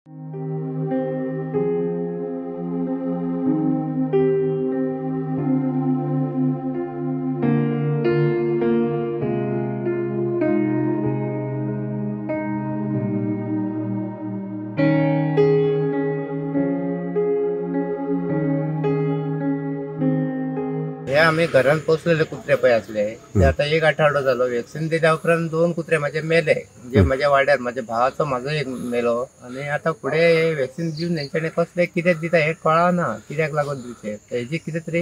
हे आमी घरान पोसलेले कुत्रे पळय आसले ते आतां एक आठवडो जालो वॅक्सिन दिल्या उपरांत 2 कुत्रे म्हाजे मेले. म्हणजे म्हाज्या वाड्यार म्हाज्या भावाचो म्हाजो एक मेलो आनी आतां फुडें वॅक्सिन दिवन हेंच्यांनी कसलें कितें दिता हें कळना, कित्याक लागून दिवचें हेजी कितें तरी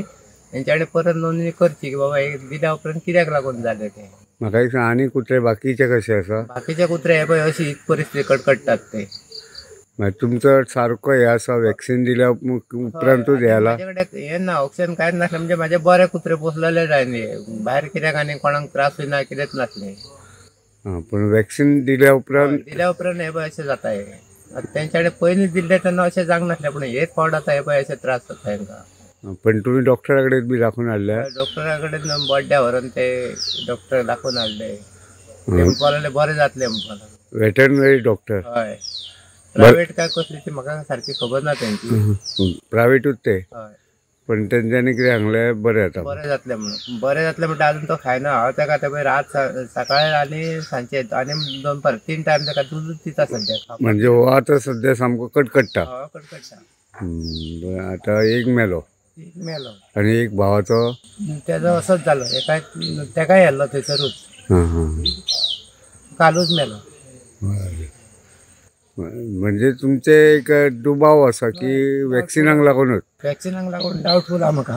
हेंच्यांनी परत नोंदणी करची की बाबा हे दिल्या उपरांत कित्याक लागून जालें तें. म्हाका एक सांग, आनी कुत्रे बाकीचे कशे आसा? बाकीचे कुत्रे हे पळय अशी परिस्थिती कडकडटात ते. मागीर तुमचो सारको हे आसा वॅक्सिन दिल्या उपरांतूच हे आला? म्हाजे कडेन हे ना, ऑक्सिजन कांयच नासलें. म्हणजे म्हाजे बरे कुत्रे पोसलेले जाय न्ही, भायर कित्याक आनी कोणाक त्रास जायना कितेंच नासलें. आं, पूण वॅक्सिन दिल्या उपरांत? दिल्या उपरांत हे पळय अशें जाता हे. आतां तेंच्या कडेन पयलीं दिल्लें तेन्ना अशें जावंक नासलें, पूण हेच फावट आतां हे पळय अशे त्रास जाता हेंकां. पण तुमी डॉक्टरा कडेन बी दाखोवन हाडल्या? डॉक्टरा कडेन बड्ड्या व्हरून ते डॉक्टर दाखोवन हाडले, ते म्हणपाक लागले बरें जातलें म्हणपाक लागले. Veterinary doctor? हय, प्रायवेट काय कसली ती म्हाका सारकी खबर ना तेंची. प्रायवेटूच ते? हय. पण तेंच्यांनी कितें सांगलें बरें जाता? बरें जातलें म्हणून. बरें जातलें म्हणटा अजून तो खायना. हांव ताका आतां पळय रात सकाळी आनी सांजचे आनी दनपार 3 टायम ताका दूद दिता सद्याक. म्हणजे हो आतां सद्या सामको कडकडटा? हय, कडकडटा. बरें, आतां एक मेलो. एक मेलो आनी एक भावाचो? तेजो असोच जालो, एका तेकाय येल्लो थंयसरूच. हां हां, कालूच मेलो. बरें, म्हणजे तुमचे एक दुबाव आसा की वॅक्सिनाक लागूनच? वॅक्सिनाक लागून डावटफूल आहा म्हाका.